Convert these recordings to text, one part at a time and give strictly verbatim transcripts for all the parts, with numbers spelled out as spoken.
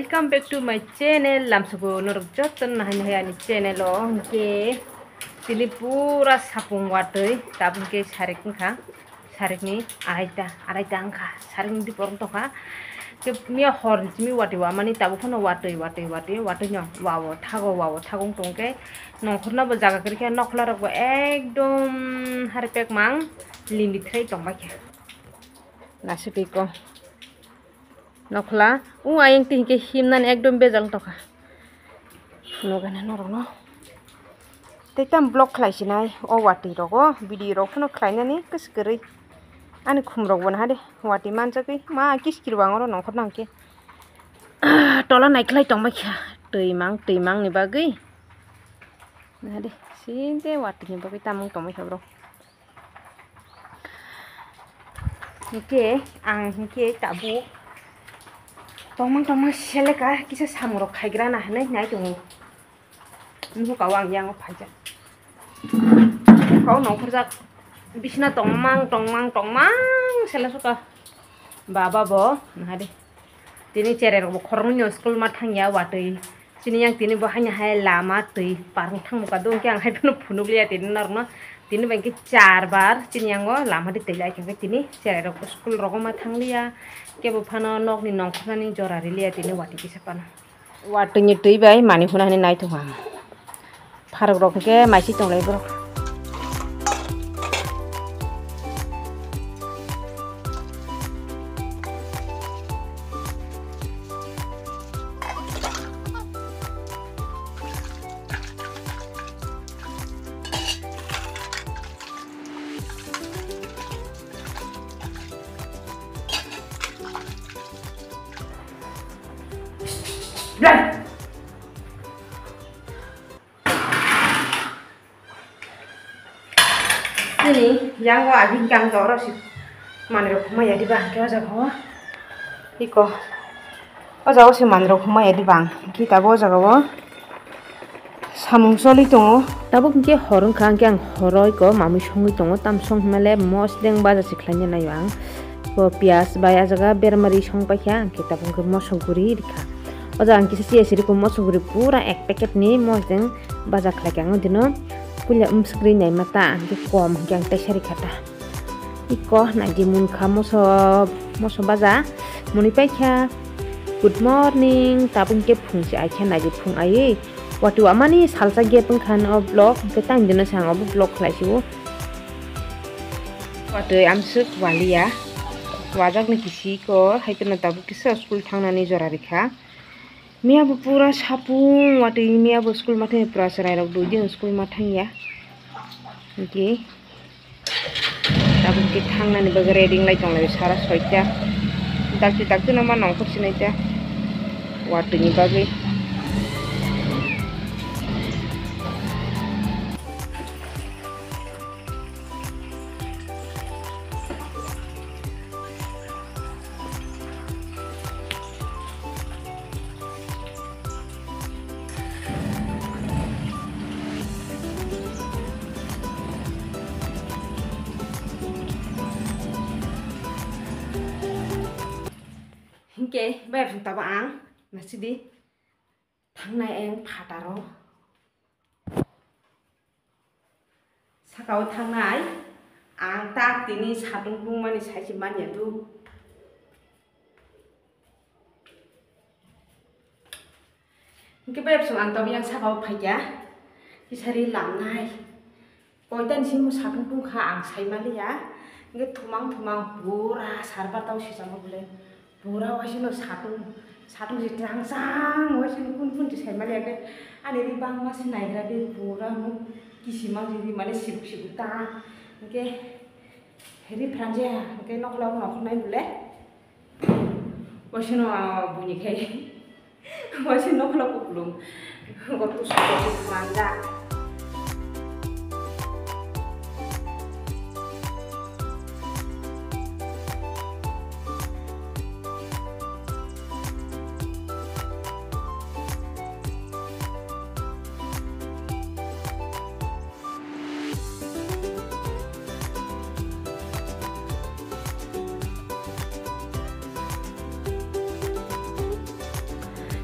Welcome back to my channel. Lamsugo norok joto nahai nahai ani channel o hwnkhe tini pura sapung watwi tabuk khe sarik wngkha, sarikni araita, araita wngkha, sarikni dipor wng tongkha. Khe miya hor simi watwi wamani tabuk phano watwi watwi watwi watwi no wawo thago wawo thago wng tongkhe nongkhorno bo jaga kwrwikhe nokhla rok bo ekdom haripek mang limi threi tongbaikha. Nasitwi ko. Nokhla, o ayang twi hinkhe himnani ekdom bejal tongkha. Phunukgana norokno. Tei tamo vlog khlai sinai o watwi rogo, video rok phano khlainani kwswk kwrwi. Ani khum rok bo naha de, watwi manjagwi ma kiskir bo ang oro nongkhor nang khe. Tola naikhlai tongbaikha, twi mang, twi mangni bagwi. Naha de, sinde watwini bagwi tamung tongbaikha bro. Hingke ang hingke tabuk tongmang tongmang seleka kisa samung rok khaigrana hinui nai tongo. Nuhukao ang yang o phaijak. Kau nongkhorjak bisina tongmang tongmang tongmang sela suka. Baba bo nahade. Tini cherai rok bo khoroknwi no school ma thangya watwi. Chini yang tini bo haino hai lama twi parwng thangmukha do, hwnkhe ang hai phano phunukliya tini norokno. Tini bai khe char bar chini yango lama twi twi lai khe tini cherai rok school rogo ma thangliya, kebo phano nokni nongkhornani jora riliya tini watwi kisa phano. Watwi ni twi bai manwi hwnna hinwi naithok ang. Pharok rok hwnkhe maising tonglai borok. Nini yang o agi kang to oro si manwi rok khumai ya diba hwnkhe o jaga o iko o jaga o se manwi rok khumai ya diba hwnkhe tabuk o jaga o samung choli tongo. Tabuk hwnkhe hor wngkha hwnkhe ang horo iko mamwi songwi tongo, tam song hwnmale mosdeng baja se khlaina naio ang. Iko piyaj bai ah jaga berma ri song paikha hwnkhe tabuk hwnkhe moso guri rikha. O jaga ang kisa chiya siri ko moso guri pura ek packet ni mosdeng baja khlaikha ang dino puila umswk ri naima ta hwnkhe kom hwnkhe ang teisa rikha ta. Iko naidi munkha moso moso baja muni paikha. Good morning, tabuk hwnkhe phung se aikha naidi phung aiwi. Watwi wamani salsa gap wngkha no vlog hwnkhe tang dino se ang obo vlog khlai sio. Watwi amswk waliya. Wajakni kisi ko hai phano tabuk kisa school thangnani jora rikha. Miya bo pura sapung watwi miya bo school ma thangya pura chwrai rok dui din school ma thangya. Hwnkhe tabuk khe thangnani bagwi ready wng lai tong lai sara soita. Dakti dakti no ma nongkhor sinai ta watwi ni bagwi. Hingke bai rung tabo ang nasidi thangnai ang phataro. Saka o thangnai ang tak tini satung tungmani saisi manya tu. Hingke bai bwswng ang tong yang saka o phaikha kisari lamnai. Koita ni simo satung tungkha ang sai maliya. Hingke thumang thumang pura sarbar tau sijamo bole. Pura waisano satung, satung se chang chang waisano kun kun se sai maliya khe ani ri bangma se naigra de pura muk kisimang se ri mane sibuk sibuk ta. Hingke ri phrang je hingke nokla o noknai bole waisano buini khai waisano nokla kuplung. Goto soko manjak.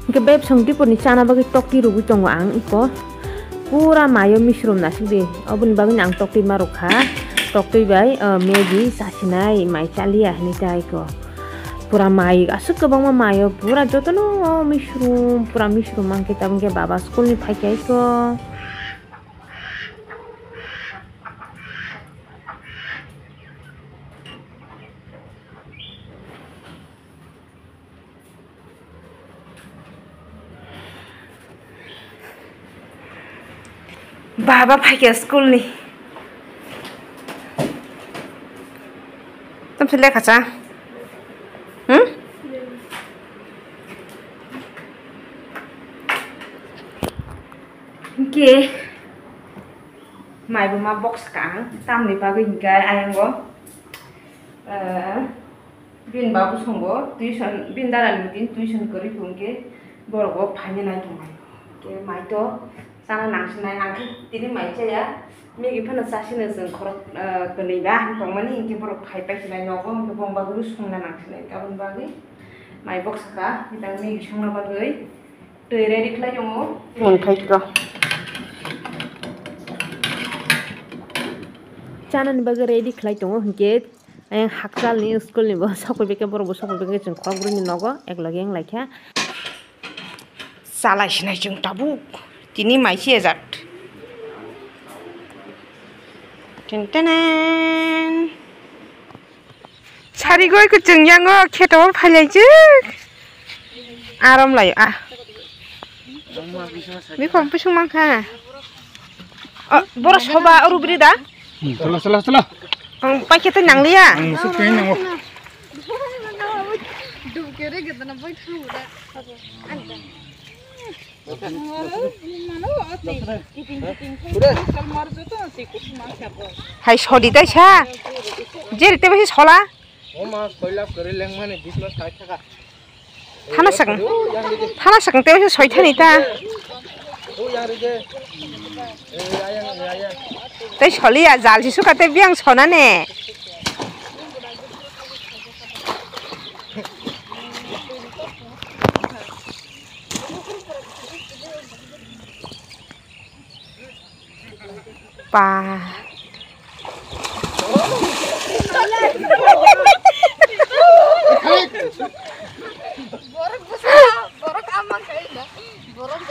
Hwnkhe bebsong dipor ni chana bagwi tokti rwgwi tongo ang iko. Pura mayo misrum nasik di. Oboni bagwi ang tokti ma rwkha. Tokti bai, o, Maggi chasinai mai chaliya hinwi ta iko. Pura mai aswk kwbangma mayo pura jotono misrum, pura misrum mankhe tabukhe baba school ni phaikha iko. Baba phaikha school ni. Tamse lekha cha. Hmm? Hwnkhe mai bo ma box ka ang tamni bagwi hwnkhe ayang o, eh, Bini babu songo tuition, bini dada ni din tuition kwrwi phuru hwnkhe borok bo phaina nai tongnai. Hwnkhe mai to chana nangsinai, ang khe tini mai chaya, Maggi phano chasino chwng khorok, ah, kwnwi ba tongmani, hwnkhe borok phai paisinai nogo, hwnkhe bong bagwi songna nangsinai. Aboni bagwi mai box ka, bitang Maggi songna bagwi twi ready khlai tongo. Mwnkhai kho. Chanani bagwi ready khlai tongo, hwnkhe Ayang hakchal ni school ni bo sokoi beke borok bo sokoi beke chwng khorok bwrwi ni nogo ek loge wng lai kha. Chalai sinai chwng tabuk tini mai se jat. Ten tenen. Sari goi kwchwng yango kheto phai lai chwk. Arom lai ah. Bikhong pisung mang kha. Oh, borok soba oro bwrwi da? Hmm, chalo, chalo, chalo. Ang paikhe tei nangliya. Ang musuk tei nango. Hai sodi tai sa. Jeri tei bai sola. Oma koila kore lengmani bisma sai thaka. Thana sakang. Thana sakang tei soi thani ta. Tei soliya jal si suka tei biang sona ne. Pa. Borok bwsa, borok ama khaina. Borok